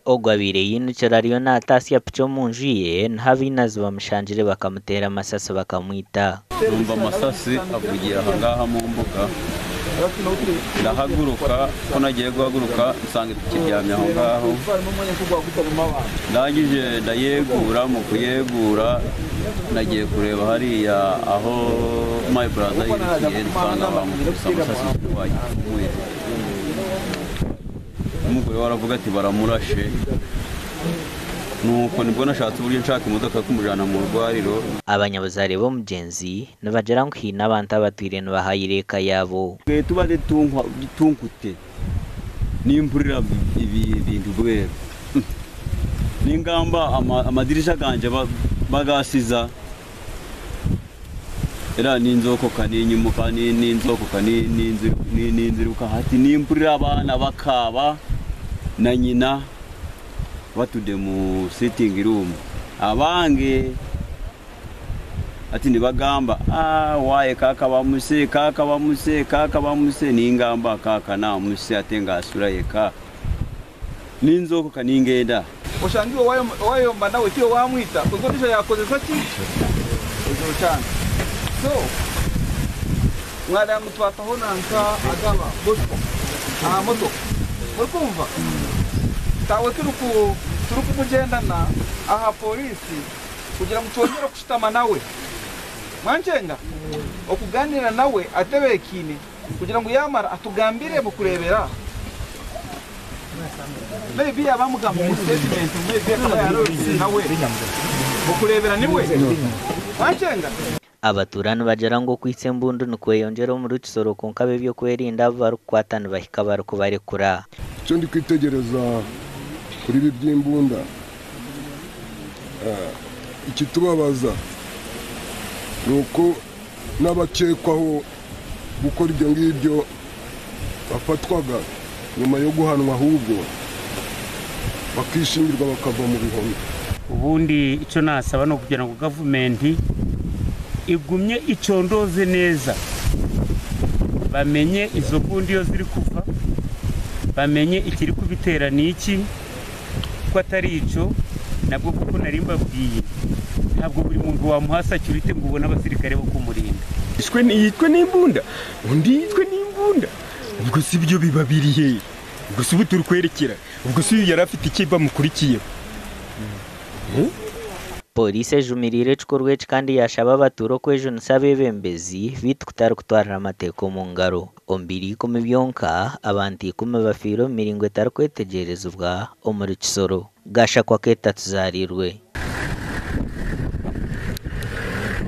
Ogu abaire yinukire ariyo nataasya piki omu nju ye niho abainazi bamushangire bakamuteera amasasi bakamwita. Numva amasasi avugiire aha ngaha omu mbuga, ndahaguruka ku nagiire kuhaguruka nsanga epiki ebyami aho ngaho, ndangije ndayeguura, omu kuyeguura nagiire kureeba hariya ahu my brother airukiire nshanga bamukubise amasasi bagipfumwire. Omugore we aravuga ati baramurashe, nuko nibwo nashatse uburyo nshaka emotoka y'okumujana mu rwariro. Abanyabuzaare b'omugyenzi nibagira ngu haine abantu abatwire nibahayira eka yaabo. Tuba tunkute nimpurira ebintu bweru ningamba amadirisha gangye bagasiza era ninzokoka ninyimuka ninzokoka ninziruka hati nimpurira abaana bakaaba na nyina batude mu sitting room abange hati nibagamba waye kaka bamuse kaka bamuse kaka bamuse ningamba kaka namuse ate nga asura yeka ninzokoka ningenda. Oshange iwe waayomba nawe tiwe waamwita, kwonka ondiijo yaakozesa ki? Ezo chance. So mwareeba ngu twataho nanka agaba gospel aha motoka. Murikumva? Tawe turiku turikumugyendana aha poliisi kugira ngu twongyere kushutama nawe. Mwankyenga? Okugaaniira nawe atebeekaine kugira ngu yaamara atugambire mukureebera. Maybe yaaba amugamba omu statement maybe akaba yaarorire nawe okureebera niwe. Mwankyenga? Abatuura nibagira ngu okwitsa embundu nikweyongyera omuri Kisoro kwonka ab'ebyokwerinda abu barikukwata nibahika barikubarekura. Icyo ndi kwitegereza kuri ibi by'imbunda, ikitubabaza ni uko n'abakekwaho gukora ibyo ngibyo bafatwaga nyuma yo guhanwa ahubwo bakishimirwa bakava mu bihano. Ubundi icyo nasaba ni ukugira ngo gavumenti igumye icondoze neza, bamenye izo mbundi iyo ziri kuva, bamenye ikiri kubitera ni iki, ko atari icyo nabwo kuko nari mbabwiye ntabwo buri muntu wamuha security ngo ubone abasirikare bo kumurinda. Yitwe n'imbunda, undi yitwe n'imbunda, ubwo si byo biba biri hehe? Ubwo si ubu turi kwerekera, ubwo si uyu yari afite icyo bamukurikiyeho? Pooriisi ejumiriire ekikorwa eki kandi yaashaba abatuura okwejunisa abeebembezi beitu kutari kutwarira amateeka omu ngaro. Omu biro ikumi byonka, abantu ikumi bafiire omu miringo etarikwetegyerezibwa omuri Kisoro. Gashakwa Keeta Tuzaariirwe.